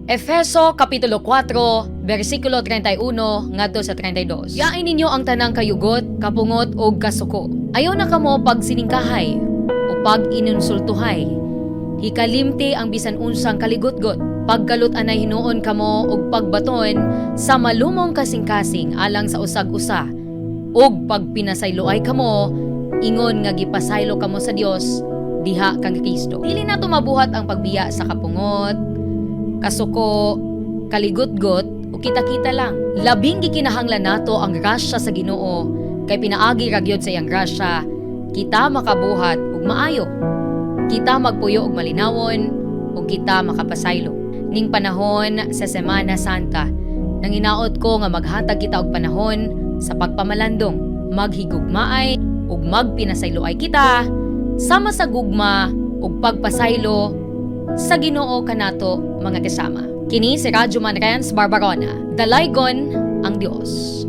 Efeso Kapitulo 4, versikulo 31 ngadto sa 32. Yain ninyo ang tanang kayugot, kapungot ug kasuko. Ayaw na kamo pagsiningkahay o pag-inunsultuhay. Hikalimti ang bisan unsang kaligutgot. Pagkalut-anay hinuon kamo ug pagbaton sa malumong kasing-kasing alang sa usag-usa. Ug pagpinasayloay kamo, ingon nga gipasaylo kamo sa Dios diha kang Kristo. Dili na mabuhat ang pagbiya sa kapungot, kasuko, kaligutgot o kita-kita lang. Labing gikinahanglan nato ang grasya sa Ginoo kay pinaagi ra gyud sa iyang grasya kita makabuhat ug maayo. Kita magpuyo og malinawon ug kita makapasaylo. Ning panahon sa Semana Santa, nanginaot ko nga maghatag kita og panahon sa pagpamalandong, maghigugmaay ug magpinasayloay kita sama sa gugma ug pagpasaylo sa Ginoo kanato, mga kasama. Kini si Radyo Man Renz Barbarona. Dalaygon ang Dios.